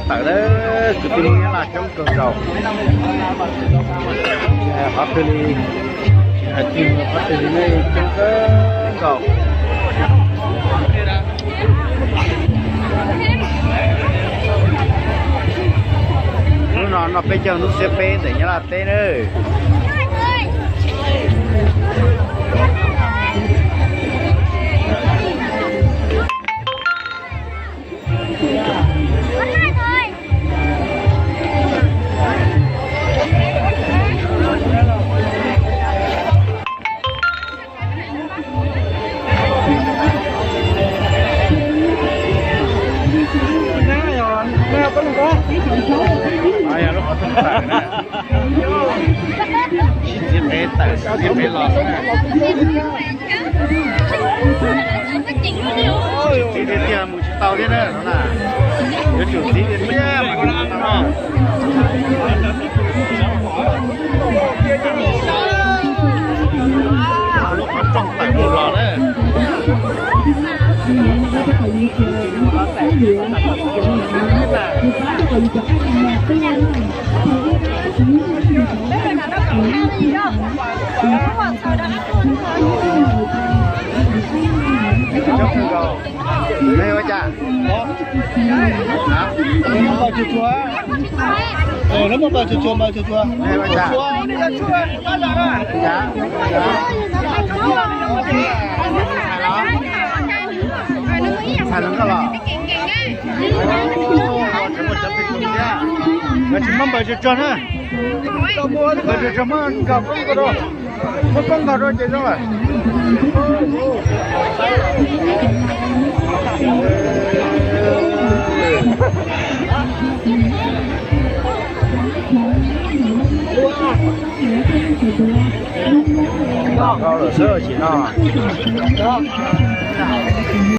Tawm lawm, kwv tij Hmoob Nyab Laj coob kawg nkaus. Qhov twg li, tsis hais twg, qhov twg li nej coob kawg nkaus. Hnub no noj peb caug hnub xiab peb ntawm Nyab Laj teb nawb. Txiv peb tawm, txiv peb los. Txiv tiag tiag mus tsis tau thiab na no na. Yuav tsum txiv tiag tiag mas no no. Lub qhov rooj tawm mus los na. Neb ua cas? Neb ua cas? Txhais los nkauj los? Nkawd tsis muab npaws tsuag tsuag na. Npaws tsuag tsuag muab nkaus koob nkaus rau, muab koob nkaus rau ces zoo lawm. Noj lawm xwb tsis noj.